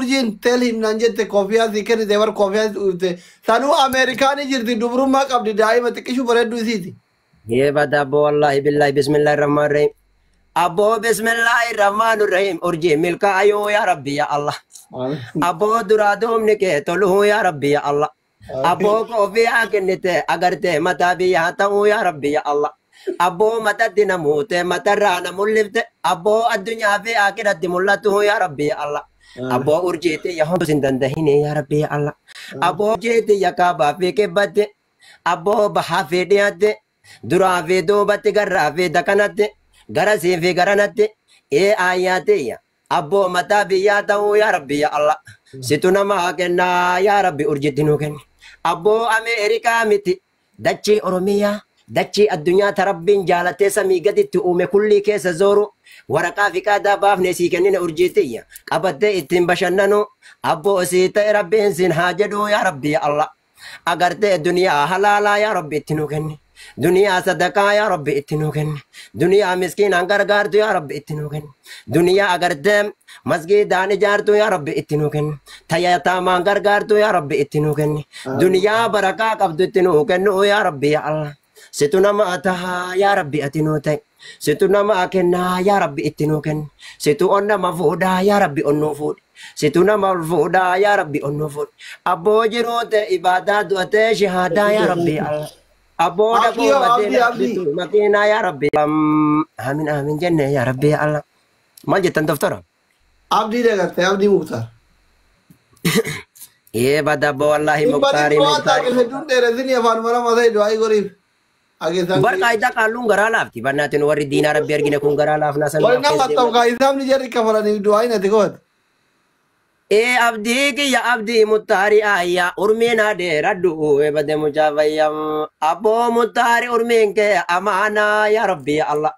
Urjiin tell him naan jette koofiyaa si kennite bar koofiyaa si sanuu Ameerikaanii jirti dubrummaa qabdi daa'ima xiqqishuu bareedduu isiiti. Yee bada abbo wallahi billahi bismillahi rahmaan rahim. Abbo bismillahi rahmaan rahim urjii milkaayuu yaa rabbi ya Allah. Abboo duraa duubni kee toluu yaa rabbi ya Allah. Abboo koofiyaa kennite agartee mataa biyyaa ta'uu yaa rabbi ya Allah. Abboo matatti na muute matarraa na mul'ifte abboo addunyaa fi akiratti mul'atu yaa rabbi ya Allah. Abboo urjiitti yaa homtuu sin dandahine yaa rabbi ya Allah. Abboo urjiitti yaa kaabaa fi kibbatti abboo bahaa fi dhiyaatti duraa fi duubatti garraa fi dakanatti garasii fi garanatti ee ayyaatiyya abboo mataa biyyaa ta'uu yaa rabbi ya Allah. Situ namaa kennaa yaa rabbi urjiitti nuu kenni. Abboo Ameerikaa miti dachii Oromiyaa dachii addunyaa ta rabbiin jaalatee samii gaditti uume kullii keessa zooru waraqaa fi qaadaa baafne sii kennine urjiitiyya qabattee ittiin bashannanu abboo sii ta'e rabbiin siin haa jedhu yaa rabbi ya Allah. Agartee duniyaa halaalaa yaa rabbi itti nuu kenni. Duniyaa sadaqaa yaa rabbi itti nuu kenni. Duniyaa miskiinaan gargaartu yaa rabbi itti nuu kenni. Duniyaa agartee masgiidaan ijaartu yaa rabbi itti nuu kenni. Tayyataamaan gargaartu yaa rabbi itti nuu kenni. Duniyaa barakaa qabdu itti nuu kennu yaa rabbi ya Allah. Situ nama tahaa yaa rabbi ati nuu ta'e. Situ nama kennaa yaa rabbi itti nuu kenni. Situ on nama fuudhaa yaa rabbi on nuu fuudhi. Situ nama ol fuudhaa yaa rabbi on nuu fuudhi. Abboo jiruu ta'e ibaadaa du'atee shahaadaa yaa rabbi ya Allah. Abboo Abdii dhaquu yoo abdii madeena abdii. bitu makiinaa yaa rabbi. Aamin aamin jenne yaa rabbi ya Allah. Maal jettan doftora? Abdii dagatte abdii Muktaar. Yee bada abboo wallaahi Dhibbatti muktaarii waan muktaarii. taate hedduun dheeressinii afaan marama ta'e du'aa goriif. Ageessaan Bar qaayidaa qaalluun garaa laafti. Bannaatiin warri diinaa rabbi argine kun garaa laafnaa Warri sanumaaf nama keessa maxxanfa deeman. isaafni jarri kafalaniif du'aa hin ati goote. Ee abdii kiyya abdii muttaari ayya urmiin adeeradhu ebade mucaa fayyam abboo muttaari urmiin kee amaanaa yaa rabbi ya Allah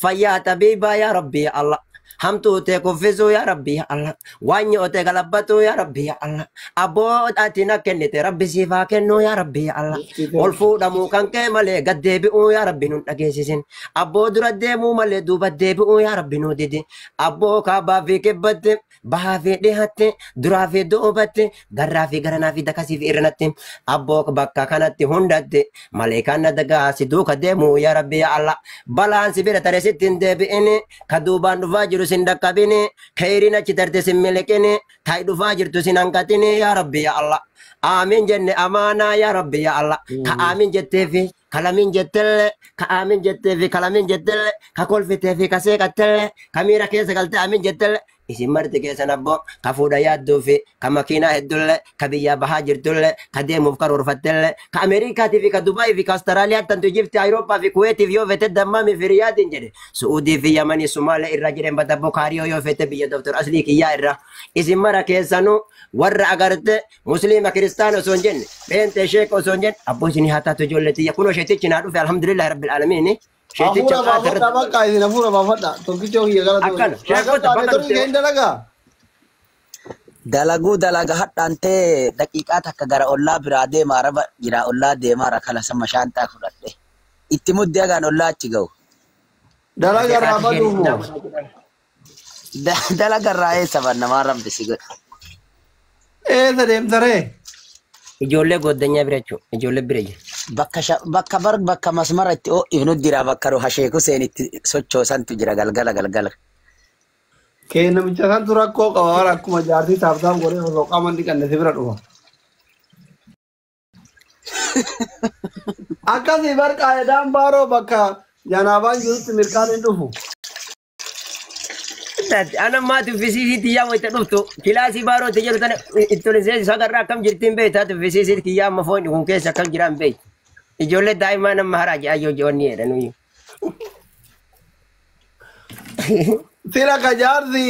fayyaa tabiibaa yaa rabbi ya Allah hamtuu tee kuffisuu yaa rabbi ya Allah waan nyootee galabbatu yaa rabbi ya Allah abboo ati na kennite rabbi siif haa kennu yaa rabbi ya Allah ol fuudhamuu kan kee malee gad deebi'uu yaa rabbi nun dhageessisin abboo dura deemuu malee duuba deebi'uu yaa rabbi nuu didi abboo kaabaa fi kibbatti bahaa fi dhihaatti duraa fi duubatti garraa fi garanaa fi dakasii fi irranatti abboo bakka kanatti hundatti maleekaan na dagaa si duuka deemuu yaa rabbi ya Allah balaan si bira tare sitti hin deebi'ini ka duubaan dhufaa jiru sin dhaqqabini keeyriin achi tarte sin miliqini ta'i dhufaa jirtu sin hanqatini yaa rabbi ya Allah aamin jenne amaanaa yaa rabbi ya Allah ka aamin jetteefi kalamin jettelle ka aamin jetteefi kalamin jettelle ka kolfiteefi ka seeqattelle ka miira keessa galte aamin jettelle isin marti keessan abboo ka fuudha yaadduufi ka makiinaa heddulle ka biyyaa bahaa jirtulle ka deemuuf karoorfattelle ka Ameerikaatii fi ka Dubaayii fi ka Awustiraaliyaa tantu Ijipti Awurooppaa fi Kuweetiif yoo fete Dammaamii fi Riyaadiin jedhe Su'uudii fi Yamanii Sumaalee irra jiren bata Bukaariyoo yoo fete biyya Doftor Aslii kiyyaa irra isin mara keessanuu warra agarte Musliima Kiristaana osoo hin jenne Pheenxee Sheek osoo hin jenne abboo isinii haa taatu ijoollee tiyya kunoo sheetichi naa dhufe alhamdulillahi rabbil aalamiin sheeticha Hafuura qaata baafadha irratti bakka isin hafuura baafadha. Tokkichoo kiyya gara ta'u. akkana sheekota Rakkattaa bakka neetworkii dhuftee kee hin dalagaa? Dalaguu dalaga hadhaantee daqiiqaa takka gara ollaa biraa deemaa raba jira ollaa deemaa rakala sama shaantaa fudhadhe. Itti muddi hagaan ollaa achi ga'u. Dalaga irraa Daqiiqaa isheen baduuf moo? daawwataa jedhan. Dalaga irraa eessa bannamaa rabbi si godhe. Eessa deemta ree? Ijoollee goddanyaa bira jechuudha. Ijoollee bira jira. Bakka bakka bar bakka masmara itti ho'ifnu jira bakka roha sheeku seen itti sochoosantu jira galgala galgala. Kee namicha santu rakkoo qaba bara akkuma jaartii taaftaaf godhee osoo qaama hin dhiqanne si bira dhufa. Akkasii bar qaayidaan baaroo bakka janaabaan jirutti mirqaan hin dhufu. Ana maatu fisiisiitti yaa wayita dhuftu kilaasii baarootti jedhu tana itti tolin sagarraa akkam jirtiin beektaa fisiisiitti kiyyaa amma foon kun keessa akkam jiraan beektu. Ijoollee daa'imaa nama haraa jedhaa yoo joonni jedhan uyyuu. Sila ka jaarsi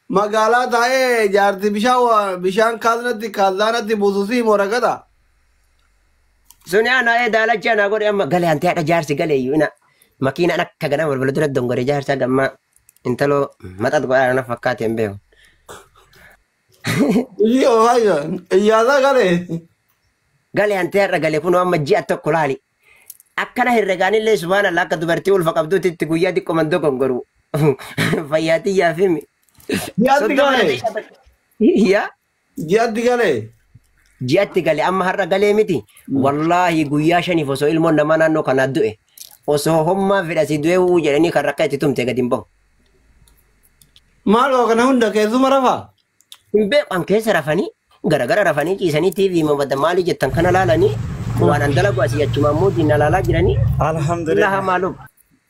magaalaa taa'ee jaarsi bishaan bishaan kaaznatti kaazaanatti buusu si morakata. Suni ana ee daalachi ana godhe amma galee antee haadha jaarsi galee iyyuu ina makiinaan akka ganama balbala dura dongore jaarsa gammaa intaloo maxat godhaa na fakkaate hin beeku. Ishii oofayyo iyyaasaa galee. Galee antee har'a galee kunoo amma ji'a tokko laali. Akkana herregaanillee subhaanallah akka dubartii ulfa qabduutti itti guyyaa xiqqoo mandoo gongoru. Fayyaatii yaafimi. Ji'atti 30 galee. daqiiqaa takka. Yaa. Ji'atti galee. Ji'atti galee amma har'a galee miti. Wallaahi guyyaa 5 osoo ilmoon namaa naannoo kanaa du'e. Osoo hommaa fedhasii du'e huu jedhanii kan rakka itti tumte gadi hin bahu. Maal kana hunda keessuma rafaa? Hin beeku an keessa rafanii garagara rafanii ciisanii TV mabada maalii jettan kana laalanii waan an dalagu asii achumaan muudiin na laalaa jiranii. Alhamdulillah. Laha maalum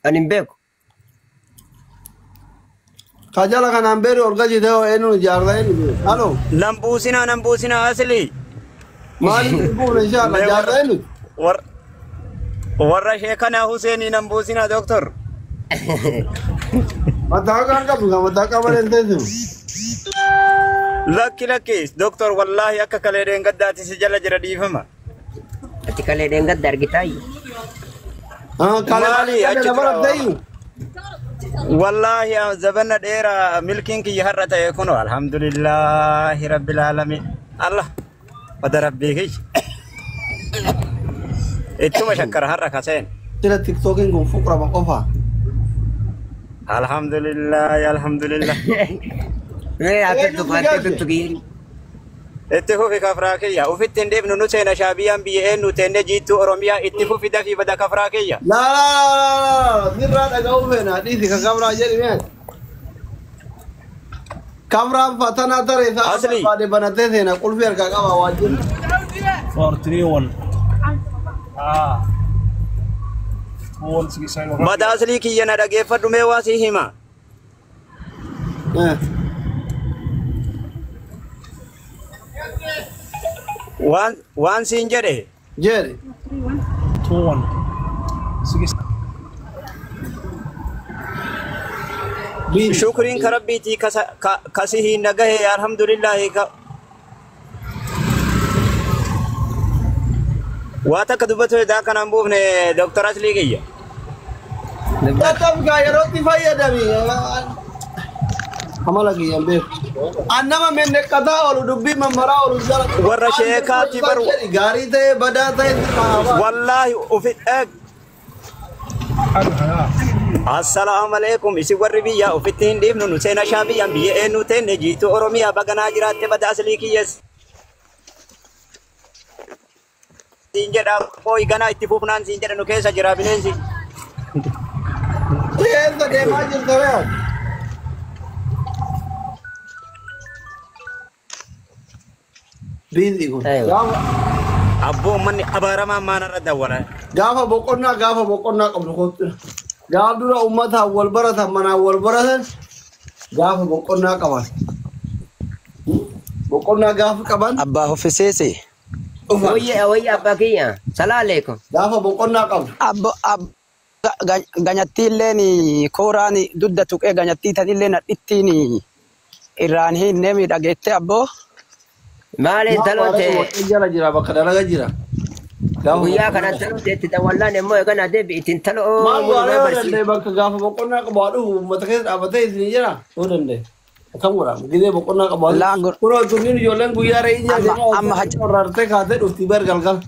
an hin beeku. Kajala kanaan beeru ol galchite hoo eenyuun ijaarsa eenyu? Halo. Nan buusinaa nan buusinaa asli. Maaliif buufne inshallah ijaarsa eenyu? Warra sheekana Huseenii nan buusinaa doktor. Mataa kan qabdu kan mataa qaban hin teessimu. Lakki lakki doktor wallaahi akka kalee dheengaddaati si jala jira dhiifama. Ati kalee dheengadda argitaayi. Kalee Maali achi lafa tura rabdeeyyu. Wallaahi zabanna dheeraa milkiin kiyya har'a ta'e kuno alhamdulillaahi rabbil aalamiin. Allah wada rabbii kiyya. Ittuma shakkara har'a kaseen. Sila tiktookiin kun fuqrama qofa. Alhamdulillaahi alhamdulillah. Mee ati Eenyu tuttuqu si ati galche? tuttuqi. Itti fufi kafraa kiyya. Ufitti hin dhiifnu nu seena shaabiyaan biyya eenyu teenne jiittuu Oromiyaa itti fufi dafii bada kafraa kiyya. Laa laa laa laa sirraa dhaga'uu feena dhiisi ka kabraa jedhi mee. Kabraan fatanaa taree isaa Asli. barbaade banatee seena qulfii harkaa qaba waajjirri. 4 3 1. Ah. 2 1 6 9. Bada aslii kiyya na dhageeffadhu mee waa sii hima. Waan siin jedhe. Jedhi. 2 1 6. Biin. Shukriin ka rabbiitii kasihiin nagahe alhamdulillaahi ka. Waa takka dubbatu daa kanaan buufne Dr. Aslii kiyya. Dadhabgaa yerootti fayyadami. Amala kiyyaan beeku. An nama menneqqataa oolu dubbii mammaraa oolu jala. Warra sheekaatti baru. Gaarii ta'e badaa ta'e sirraa haa Wallaahi ufi eeg. Assalaamu alaikum isin warri biyyaa ufitti hin dhiifnu nu seena shaabiyyaan biyya eenyu teenne jiituu Oromiyaa baganaa jiraatte bada aslii kiyyas. Siin jedha qooyi ganaa itti fufnaan siin jedha nu keessa jira bineensi. Eessa deemaa jirta bee? Biizii kun. Aywa. Abboo manni abaaramaan maanarra dawwala. Gaafa boqonnaa qabnu kottu. Gaafa dura uummataan wal baratan manaan wal baratan gaafa boqonnaa qaban. Boqonnaa gaafa qaban Abbaa hoffiseese. dhufan. Wayya wayya abbaa kiyya. Salaa alaikum. Gaafa boqonnaa qabdu. Abbo ganyattiilleen kooraan dudda tuqee ganyattii tanillee nadhittiin irraan hinnee miidhageette abboo. Maali talote Jala jira bakka dalaga jira. Gaafa guyyaa kana talote itti dawwallaan immoo eegana deebi ittiin taloo Maal mul'aa godhaa yoo barsiisa. danda'e bakka gaafa boqonnaa qabu haa dhufu uummata keessa dhaabbatee isin jira yoo danda'e. Akkam godhama gizee boqonnaa qabu haa Laan dhufu. gur- Kunoo tunniin ijoolleen guyyaa re'ii Amma- amma haja- horraartee kaatee dhufti bar galgal.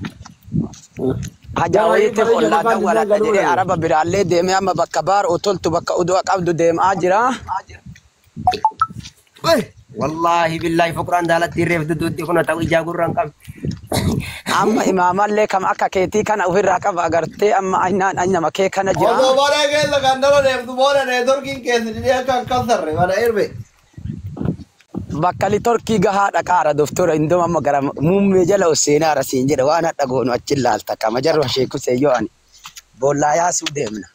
Hajaa wayiitti ollaa dawwaladha jedhee araba biraallee deemee amma bakka baar otoltu bakka uduu qabdu deemaa jira. Wallaahi billaahi fuqraan daalatti reef duduutti kun ta'u ijaa gurraan qabdi. Amma imaamallee kam akka keetii kana ofirraa qaba agartee amma annaan annama kee kana jira. Osoo bara keessa kan dhala deemtu booda neetworkiin keessa didee akka akkas sarre bara erbe. Bakka litorkii gahaa dhaqaara doftora indoo amma gara muummee jala ol seenaara siin jedha waan hadha goonu achi laalta kama jarru sheekusee yoo ani boollaa yaasuu deemna.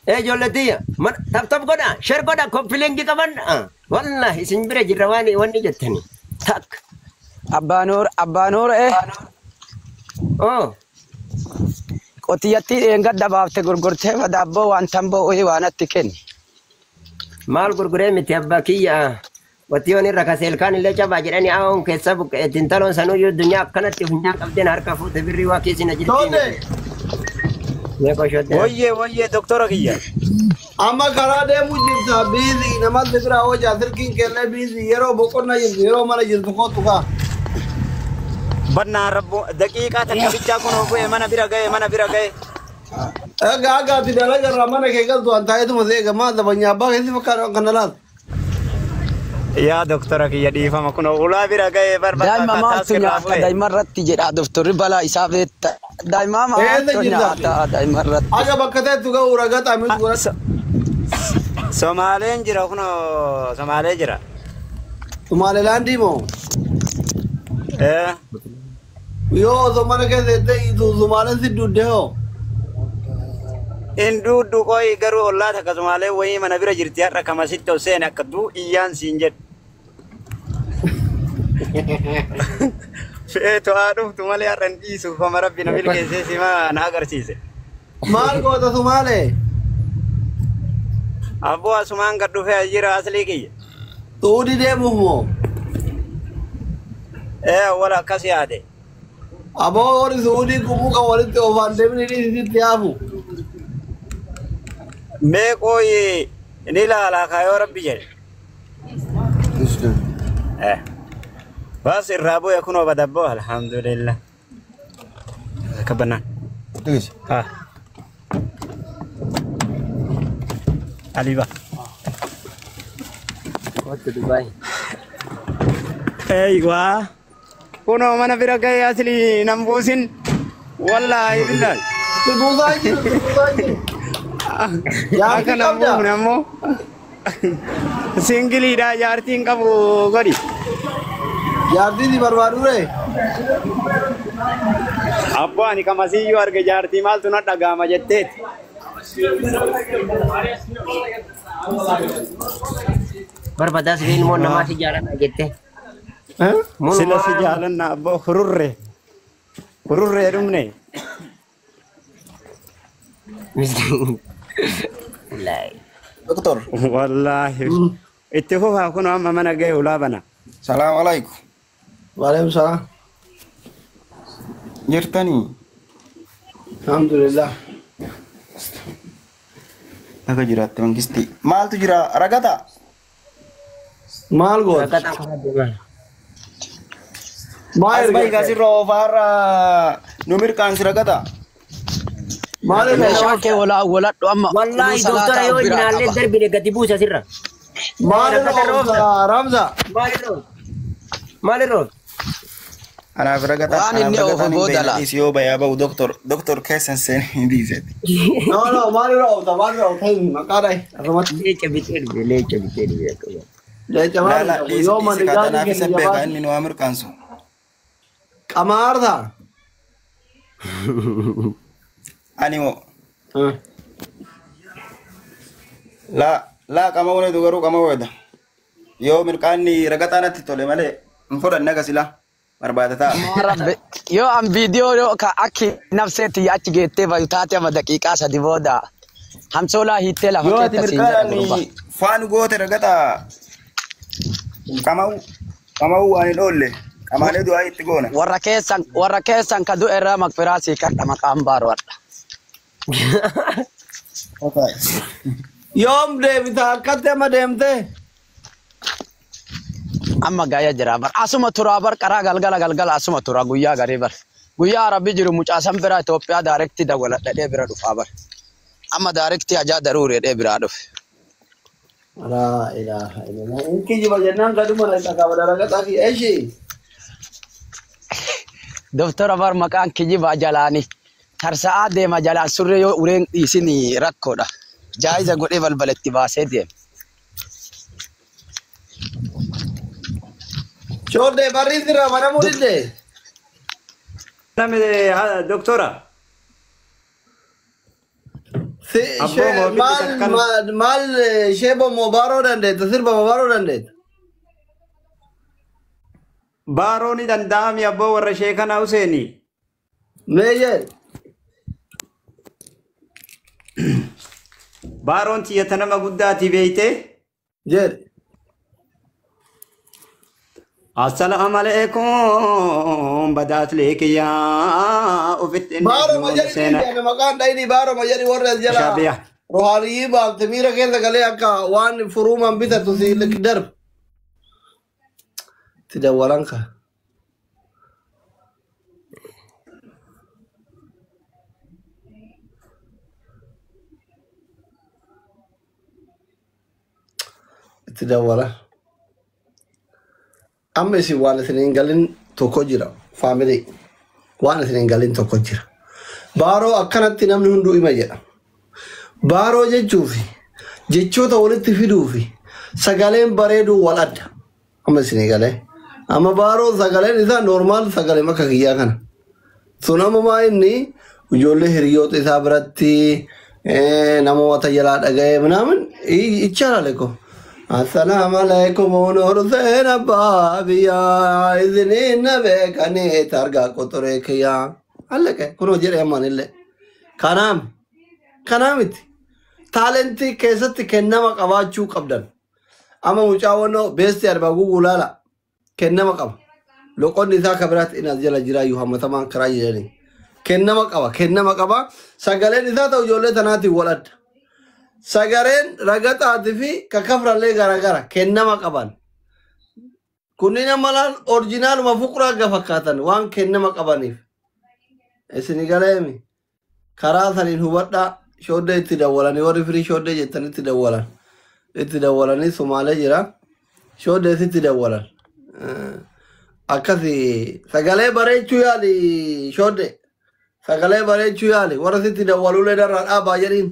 Ee ijoollee tiyya tap tap godha share godha koppilengi qaban wallaahi isin bira jirra waan wanni jettani tak. Abbaa Noor Oh qotiyyattii dheengadda baafte gurgurtee badaabboo waan tamboo wayii waan atti kenni. Maal gurguree miti abbaa kiyya qotiyyoon irra kaseelkaan illee cabaa jedhanii aawon keessa buqqee ittiin taloon sanuyyuu addunyaa akkanatti funyaan qabdeen harka fuute birrii waa keessina jirti. Toone Mee qoshotte. Wayyee wayyee doktora kiyya. amma karaa deemuu jirta biizii namatti bira hojaa silkiin keellee biizii yeroo boqonnaa jirtu yeroo mana jirtu kootu kaa. Bannaa rabboo daqiiqaa takka bichaa kun bu'e mana bira ga'e mana bira ga'e. Egaa akka ati dalaga irraa mana kee galtu an taa'eetuma seega maal dabanyaa abbaa keessi fakkaatu kan laatu. Yaa doktora kiyya dhiifama kun ulaa bira ga'ee barbaadaa Daa'ima maaltu nyaata daa'ima irratti jedha doktorri balaa isaa beekta. Daa'ima maaltu nyaata daa'ima irratti. Aga bakka ta'etu ga'u ragataa miti godhata. Somaaleen jira kun Somaalee jira. Somaalilaandii moo? Yoo osoo mana keessa jettee Somaaleen si dudde hoo? In duuddu qoyi garuu ollaa takka Somaalee wayii mana bira jirti har'a kamasitti ol seene akka duu iyyaan siin jedhu. Feetu haa dhuftu malee har'a hin dhiisu kama rabbi na milkeessee sima na agarsiise. Maal goota Somaalee? Abboo asumaan gad dhufee as jira aslii kiyya. Suudii deemuuf moo? Wala akkas yaade. Aboo warri Suudii gumuu kan walitti oofaan deemni dhiisitti haafu. Mee qoyi ni ilaalaa kaayoo rabbi jedhe. Bas irraa bu'e kunoo badabboo alhamdulillah. Kabbanaan. Haa. Aliba. Kottu Dubaay. Eeywa. Kunoo mana bira ga'ee aslii nan buusin. Wallaahi billahi. Si buusaa jiru, si buusaa jiru. Jaartii Akka nan qabdaa? buufne ammoo. Singiliidha jaartiin qabu godhi. Jaartii si barbaadu ree? Abboo ani kamasiyyuu arge jaartii maaltu na dhaga'ama jetteeti. Barbadaas ilmoo namaa si jaalanna jette. Sila si jaalanna abboo hururree. Hururree dhumne. Miskiin. Wallaahi. Doktor. Wallaahi. Itti fufaa kun amma mana ga'e ulaa bana. Salaam alaikum. Waalaikum salaam. Jirtanii? Alhamdulillah. Akka jiraatte mangistii. Maaltu jira ragata? Maal goota? Rakkataan karaa deemaa. Maal As bahi erga? kasirra oofaarra nu mirkaansi ragata. Maal erga? Meeshaa kee walaa waladhu amma Wallaahi uduu doktora salaataa yoo biraa inaallee qaba. darbine gadi buusa sirra. Maal irra Rakkata roobta. oofta Ramza? Maal irra oofta? Maal irra oofta? Anaaf ragataan Waan anaaf inni oofu ragataan hin booda beekne laata. dhiisi yoo bayaa ba'u doktor doktor keessan seenee hin dhiiseeti. No no maal irra oofta maal irra oofta himi maqaa dhahi asumatti. Leenca bitee dhufe leenca bitee dhufe akkuma. Leenca maal Laala irra oofta? dhiisi Yoo dhiisi manni kaa gaarii tanaaf isa kennu beeka jabaatu. inni nu haa mirkaansu. Qamaarta. Ani moo laa laa qama waleetu garuu qama weeda. Yoo mirkaanni ragataa natti tole malee hin fudhanne akka silaa barbaada ta'a. Maa rabbi yoo an viidiyoo yoo ka akki nafseetti achi geettee bayu taate amma daqiiqaa sadi booda hamsoolaa hiittee lafa Yoo ati keetta siin jedha gurbaa. mirkaanni faan goote ragataa qama'u qama'u waan hin oolle qamaalee du'aa itti goona. Warra keessan ka du'e irraa makfiraa sii kadha maqaan baaru hadha. Yoom deebita akkatti amma deemtee? Amma gaya jira bar asuma turaa bar qaraa galgala galgala asuma turaa guyyaa garii bar guyyaa arabbi jiru mucaasan bira Itoophiyaa daarektii dawwaladhadhee bira dhufaa bar amma daarektii ajaa daruureedhee biraa dhufe. Laa ilaaha illallah. Inni kijiba jennaan gaduma na qaba ragataa fi eshi. Doktora bar maqaan kijibaa jalaani tarsa'aa deema jalaan surree yoo ureen dhiisin rakkoodha. Jaayiza godhee balbalatti baasee deema. Shoodee barri sirra banamuu didde. Namni doktora. Si Abboo mootitti maal takkan. maal maal sheebo moo baaroo dandeetta sirba moo baaroo dandeetta. Baaroo ni danda'ami abboo warra sheekana Huseeni. Mee jedhi. Baaroon tiyyata nama guddaati beeyte. Jedhi. Assalaamu alaikum badaatlee kiyyaa ofitti inni Baaroo ma jedhi seena. dhiise maqaan dhayini baaroo ma jedhi warra as jala. Shaabiya. Ruhaaniyyii baafte miira keessa galee akka waan furuumaan bitatu si darbu. Itti dawwalan ka. Itti dawwalan. Amma isin waan isin hin galin tokko jira. Faamilii waan isin hin galin tokko jira. Baaroo akkanatti namni hunduu ima jedha. Baaroo jechuufi jechoota walitti fiduufi sagaleen bareeduu wal adda. Amma isin hin galee. Amma baaroo sagaleen isaa normaal sagalee makka kiyyaa kana. Sun ammumaa inni ijoollee hiriyoota isaa biratti namoota jalaa dhaga'ee minaamin ይቻላል እኮ አሰላም አለይኩም ኑር abbaa biyyaa isiniin beekanii targaa qoxoree kiyyaa አለቀ kunoo jedhe ammaan illee kanaam kanaamiti taalentii keessatti kennama qabaachuu qabdan amma mucaawwannoo beesti arbaa gugulaala kennama qaba loqonni isaa ka biraatti inni as jala jiraayyuu hammatamaan karaa jedhanii kennama qaba kennama qaba sagaleen isaa ta'u ijoollee tanaatiin wal adda sagaleen ragaxaatii fi kakafrallee garagara kennama qaban kunneen amma laal orjinaaluma fuqraa ga fakkaatan waan kennama qabaniif isin galeemi karaa saniin hubadhaa shooddee itti dawwalanii warri firii shooddee jettan itti dawwalan itti dawwalanii sumaalee jira shooddees itti dawwalan akkasi sagalee bareechuu yaali shooddee sagalee bareechuu yaali warra sitti dawwaluulee darraa dhaabaa jedhiin.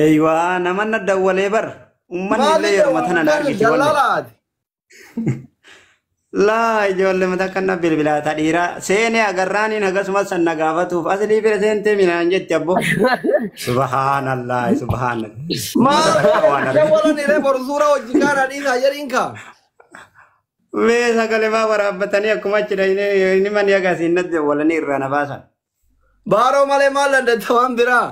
Eeywaa namanna dawwalee bar uummanni illee yeroo tana na argiti walle. Jallalaati. Laa ijoollee mata kana bilbilaata dhiiraa seenee agarraaniin akkasumas san na gaafatuuf asilii bira seentee minaan jetti abbo. Subhaanallah subhaanallah. Maal dawwalan irree boru suuraa hojii kaanaa dhiisaa jedhiin kaa. Mee sagalee maa waraabbatanii akkuma achi dhayinee inni mani agarsiin natti dawwalanii irraa na baasan. Baaroo malee maal dandeetta waan biraa.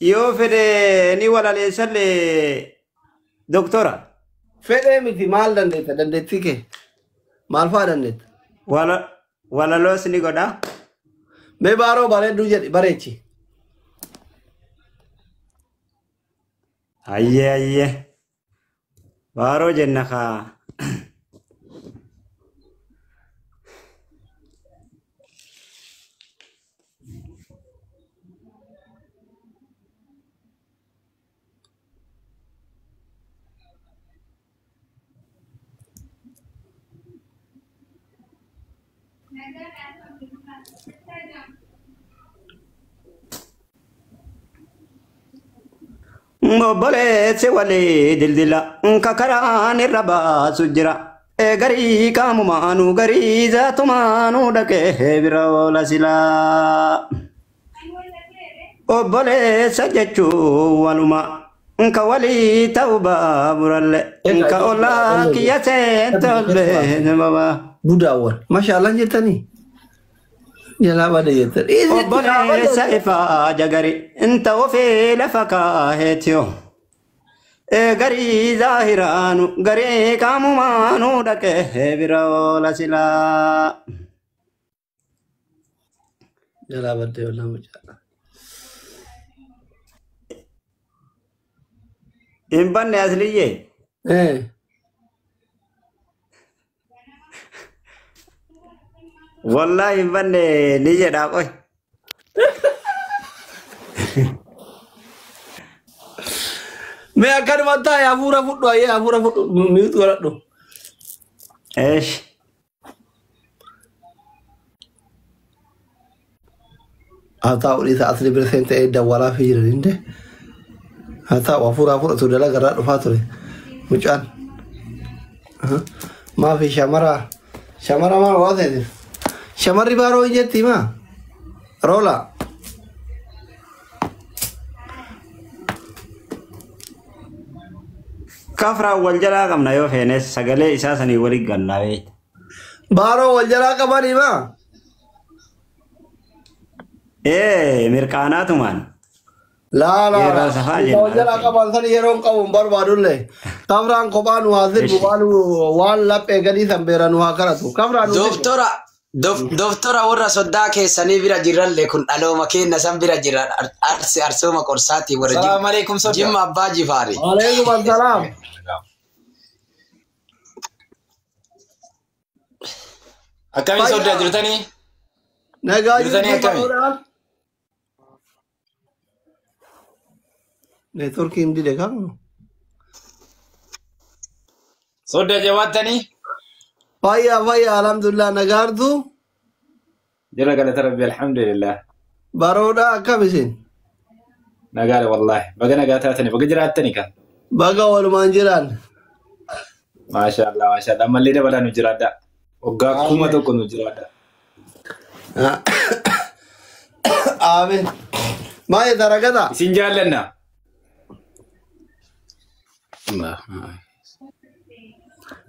Yoo fedhe ni walaleessallee doktora. Fedhee miti maal dandeetta dandeettii kee maal fa'aa dandeetta. Walaloos ni godha. Mee baaroo bareedduu jedhi bareechi. Ayyee ayyee. Baaroo jenna kaa. Obboleessi walii dildila ka karaan irra baasu jira. Garii qaamumaanuu garii zaatumaanuu dhaqee bira oola silaa. Obboleessa jechuun waluma ka walii ta'u baaburalle ka ollaa kiyya seente ollee baba. Budaawwan mashaallah jettanii jalaa bade jettan. Obboleessa ifaa jagari inta ofii lafa kaaheetiyo. Garii zaahiraanu garii qaamumaanuu dhaqee bira oola silaa. Jalaa baddee ollaa mucaa. Hin banne asliyyee. Wallaahi hin banne ni jedhaa qoy. Mee akkanuma taa'e hafuura fudhu ayyee hafuura fudhu miitu godhadhu. Eesh. Haa taa'u dhiisa asli bira seente dawwalaa fi jiran hinde. Haa taa'u hafuura fudhatu dalagarraa dhufaa ture mucaan. Maafi shamara shamara maal waa ta'eef. Shamarri baaroo hin jetti maa? Roola. Kafraan wal jalaa qabna yoo feenes sagalee isaa sanii waliin gallaa beekta. Baaroo wal jalaa qabanii maa? Ee mirqaanaatumaan. Laa laa Yeroo laa. safaa Wal jalaa jenna. qaban sani yeroo hin qabu hin barbaadullee. Kafraan kophaa nu haa sirbu waan waan laphee gadii san beera nu haa kadhatu. Kafraan nu sirbu. Doktora doktora warra soddaa keessanii bira jirrallee kun dhalooma keenya san bira jira arsi arsooma qorsaatii warra Salaam alaikum sodda. jimma abbaa jifaari. Waalaikum assalaam. Akkamiin sodda jirtanii? Nagaa Jirtanii jirtu akkami? baroodhaan. Neetworkiin dide kan. Sodda jawaattanii? Fayyaa fayyaa alhamdulillah nagaartu. Jira galata rabbi alhamdulillah. Baroodha akkam isin? Nagaadha wallaahi. Baga nagaa taatanii baga jiraattanii kan. Baga walumaan jiraan. Maasha Allah maasha Allah ammallee dabalaa nu jiraadha. Waggaa 1000 nu jiraadha. Amiin. Maayee daragata? Isin jaallanna.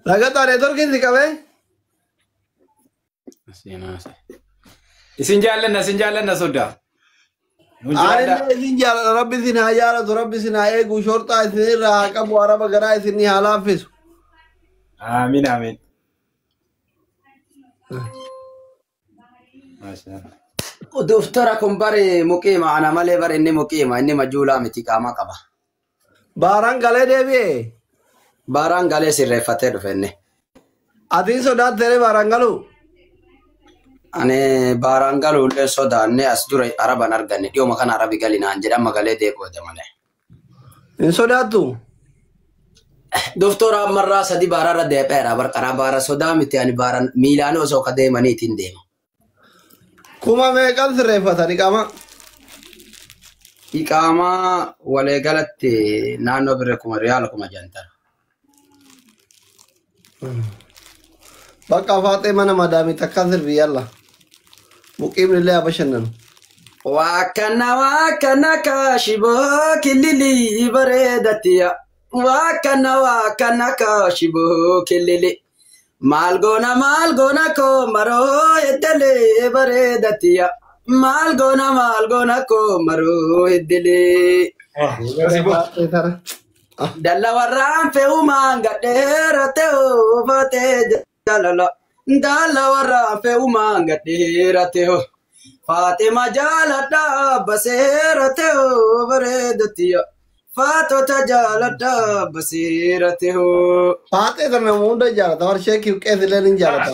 Ragata neetworkiin si qabee? Isin jaallanna sodda. Nu jiraadha. Anillee isin jaalladha rabbi isin haa jaalatu rabbi isin haa eegu shorxaa isin irraa haa qabu araba garaa isin haa laaffisu. Amiin amiin. Maasha Allah. Doftora kun bari muqiima ana malee bari inni muqiima inni majuulaa miti qaama qaba. Baaraan galee deebi'e. Baaraan galee sirreeffatee dhufe inni. Atiin sodaattee baaraan galuu? Ani baaraan galuullee sodaanne as dura araban arganne dhiyooma kana arabi galinaan jedhan magalee deebi'ote malee. Hin sodaattu? Doftora ammarraa sadi baararra deebi'eera barqaraa baara sodaa miti ani baaran miilaan osoo ka deemaniitiin deema. Kuma meeqan sirreeffatani qaama? Iqaamaa waliigalatti naannoo birra kuma riyaala 50,000. Bakka faaxee mana madaamii takka sirbi yalla. Muqiimni illee haa bashannanu. Waakkana waakkana kaashiboo kilili bareedatiya. Waakkana waakkana kaashiboo kilili. Maal goona koo maroo eddelee bareedatiya. Maal goona koo maroo eddelee. Faaxee tara. Dalla warraan fe'umaan gadheera ta'oo faatee jaalala. Dalla warraan fe'umaan gadheera ta'oo. Faaxima jaaladhaa baseera ta'oo bareedatiya. Faatota jaaladhaa baseera ta'oo. Faaxee tana nama hunda jaalata. Warshee qees illee ni jaalata.